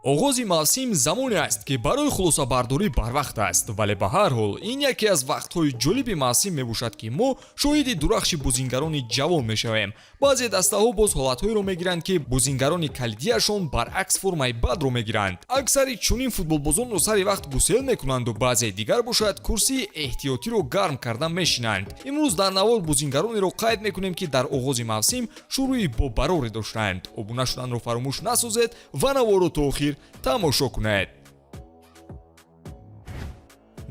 Оғози мавсим замоне аст, ки барои хулосабардорӣ барвақт аст, вале ба ҳар ҳол ин яке аз вақтҳои ҷолиби мавсим мебошад, ки мо шоҳиди дурахши бозингарони ҷавон мешавем. Баъзе дастаҳо боз ҳолатҳоеро мегиранд, ки бозингарони калидиашон баръакс формаи бадро мегиранд. Аксари чунин футболбозонро сари вақт гусел мекунанду баъзе дигар бошад, курсии эҳтиётиро гарм карда мешинанд. Имрӯз дар навор бозингаронеро қайд мекунем, ки дар оғози мавсим шурӯи бобароре доштанд. Обуна шуданро фаромӯш насозед ва наворро то охир тамошо кунед.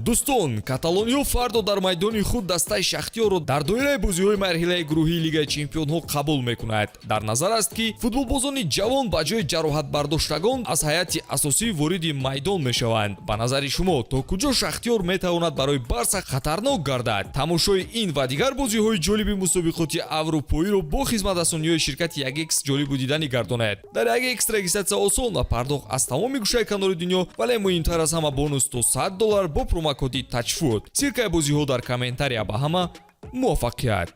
Дӯстон, каталониҳо фардо дар майдони худ дастаи Шахтиёрро дар доираи бозиҳои марҳилаи гурӯҳии Лигаи чемпионҳо қабул мекунад. Дар назар аст, ки футболбозони ҷавон ба ҷои ҷароҳатбардоштагон аз ҳайати асосӣ вориди майдон мешаванд. Ба назари шумо, то куҷо Шахтиёр метавонад барои Барса хатарнок гардад? Тамошои ин ва дигар бозиҳои ҷолиби мусобиқоти аврупоиро бо хизматрасониҳои ширкати 1X ҷолибу диданӣ гардонед. Дар 1X регистрация осон ва пардохт аз тамоми гӯшаи канори дунё, вале муҳимтар аз ҳама, бонус то 100 доллар бо промокоди TAJFOOT. Ссылкаи бозиҳо дар комментария. Ба ҳама муваффақият!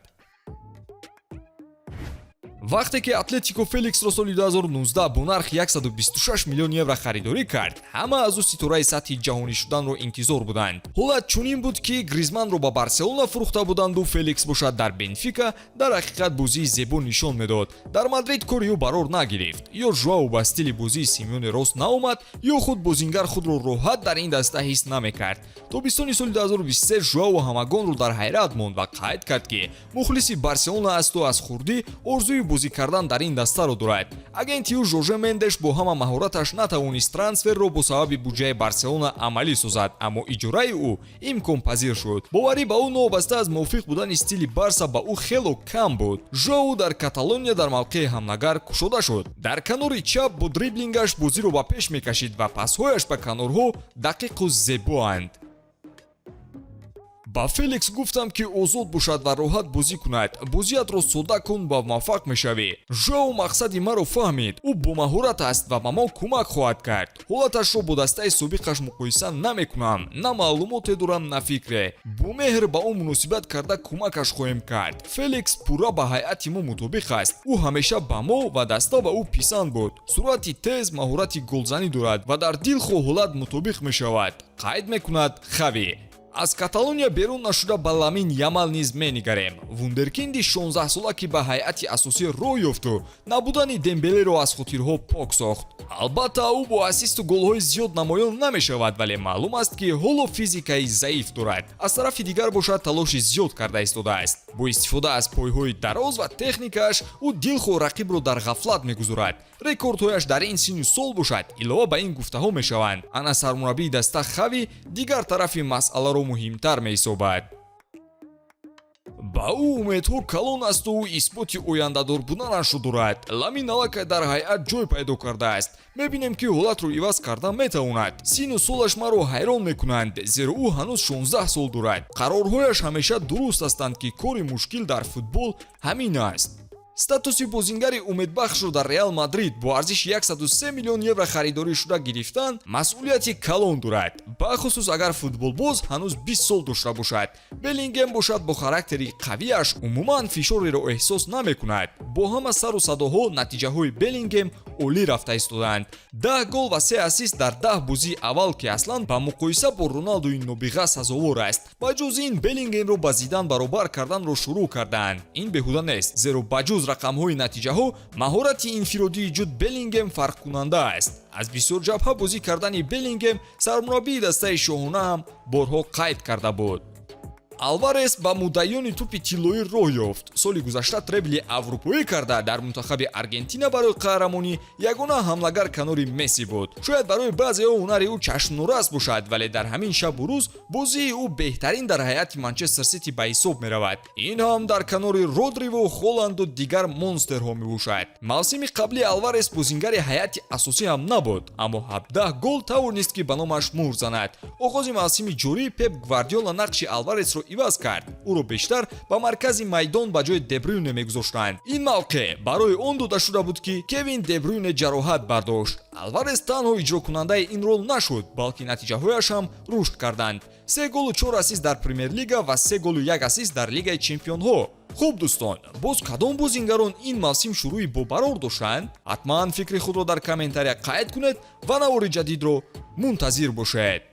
Вақте ки Атлетико Феликсро соли 2019 бо нархи 126 миллион евро харидорӣ кард, ҳама аз ӯ ситораи сатҳи ҷаҳонӣ шуданро интизор буданд. Ҳолат чунин буд, ки Гризманро ба Барселона фурӯхта буданду Феликс бошад, дар Бенфика дар ҳақиқат бозии зебо нишон медод. Дар Мадрид кори ӯ барор нагирифт. Ё Жуау ба стили бозии Симеоне рост наомад, ё худ бозингар худро роҳат дар ин даста ҳис намекард. Тобистони соли 2023 Жуау ҳамагонро дар ҳайрат монд ва қайд кард, ки мухлиси Барселона асту аз хурдӣ орзуи бозӣ кардан дар ин дастаро дорад. Агенти ӯ Жорже Мендеш бо ҳама маҳораташ натавонист трансферро бо сабаби буҷаи Барселона амалӣ созад, аммо иҷораи ӯ имконпазир шуд. Боварӣ ба ӯ новобаста аз мувофиқ будани стили Барса ба ӯ хело кам буд. Жоу дар Каталония дар мавқеи ҳамлагар кушода шуд. Дар канори чап бо дриблингаш бозиро ба пеш мекашид ва пасҳояш ба канорҳо дақиқу зебоанд. Ба Феликс гуфтам, ки озод бошад ва роҳат бозӣ кунад. Бозиятро содда кун ва муваффақ мешавӣ. Жоу мақсади маро фаҳмид. Ӯ бомаҳорат аст ва ба мо кӯмак хоҳад кард. Ҳолаташро бо дастаи собиқаш муқоиса намекунам. На маълумоте дорам, на фикре. Бо меҳр ба ӯ муносибат карда, кӯмакаш хоҳем кард. Феликс пурра ба ҳайати мо мутобиқ аст. Ӯ ҳамеша ба мо ва даста ба ӯ писанд буд. Суръати тез, маҳорати голзанӣ дорад ва дар дилхоҳ ҳолат мутобиқ мешавад, қайд мекунад Хави. Аз Каталония берун нашуда, ба Ламин Ямал низ менигарем. Вундеркинди 16сола, ки ба ҳайати асосӣ роҳ ёфту набудани Дембелеро аз хотирҳо пок сохт. Албатта, ӯ бо ассисту голҳои зиёд намоён намешавад, вале маълум аст, ки ҳоло физикаи заиф дорад. Аз тарафи дигар бошад, талоши зиёд карда истодааст. Бо истифода аз пойҳои дароз ва техникааш ӯ дилхоҳ рақибро дар ғафлат мегузорад. Рекордҳояш дар ин синну сол бошад, илова ба ин гуфтаҳо мешаванд. Ана сармураббии даста Хави дигар тарафи масъаларо муҳимтар меҳисобад. Ба ӯ умедҳо калон асту ӯ исботи ояндадор буданашро дорад. Ламин аллакай дар ҳайат ҷой пайдо кардааст. Мебинем, ки ҳолатро иваз карда метавонад. Сину солаш маро ҳайрон мекунанд, зеро ӯ ҳанӯз 16 сол дорад. Қарорҳояш ҳамеша дуруст ҳастанд, ки кори мушкил дар футбол ҳамин аст. Статуси бозингари умедбахшро дар Реал Мадрид бо арзиши 103 миллион евро харидорӣ шуда гирифтан масъулияти калон дорад, бахусус агар футболбоз ҳанӯз 20 сол дошта бошад. Беллингем бошад, бо характери қавиаш умуман фишореро эҳсос намекунад. Бо ҳама сару садоҳо натиҷаҳои Беллингем олӣ рафта истодаанд: 10 гол ва се ассист дар 10 бозии аввал, ки аслан ба муқоиса бо Роналдуи нобиға сазовор аст. Ба ҷуз ин, Беллингемро ба Зидан баробар карданро шурӯъ кардаанд. Ин беҳуда нест, зеро ба ҷуз рақамҳои натиҷаҳо, маҳорати инфиродии Ҷуд Беллингем фарқкунанда аст. Аз бисёр ҷабҳа бозӣ кардани Беллингем сармураббии дастаи шоҳона ҳам борҳо қайд карда буд. Алварес ба муддаиёни тӯпи тиллоӣ роҳ ёфт. Соли гузашта требли аврупоӣ карда, дар мунтахаби Аргентина барои қаҳрамонӣ ягона ҳамлагар канори Месси буд. Шояд барои баъзеҳо ҳунари ӯ чашмнорас бошад, вале дар ҳамин шабу рӯз бозии ӯ беҳтарин дар ҳайати Манчестер Сити ба ҳисоб меравад. Ин ҳам дар канори Родриву Холанду дигар монстерҳо мебошад. Мавсими қабли Алварес бозингари ҳайати асосӣ ҳам набуд, аммо 17 гол тавонист, ки ба номаш муҳр занад. Оғози мавсими ҷорӣ Пеп Гвардиола нақши Алваресро иваз кард. Ӯро бештар ба маркази майдон ба ҷои Дебрюйне мегузоштанд. Ин мавқеъ барои он дода шуда буд, ки Кевин Дебрюйне ҷароҳат бардошт. Алварес танҳо иҷрокунандаи ин рол нашуд, балки натиҷаҳояш ҳам рушд карданд: се голу чор ассист дар Премер-лига ва се голу як ассист дар Лигаи чемпионҳо. Хуб, дӯстон, боз кадом бозингарон ин мавсим шурӯи бобарор доштанд? Ҳатман фикри худро дар комментария қайд кунед ва навори ҷадидро мунтазир бошед.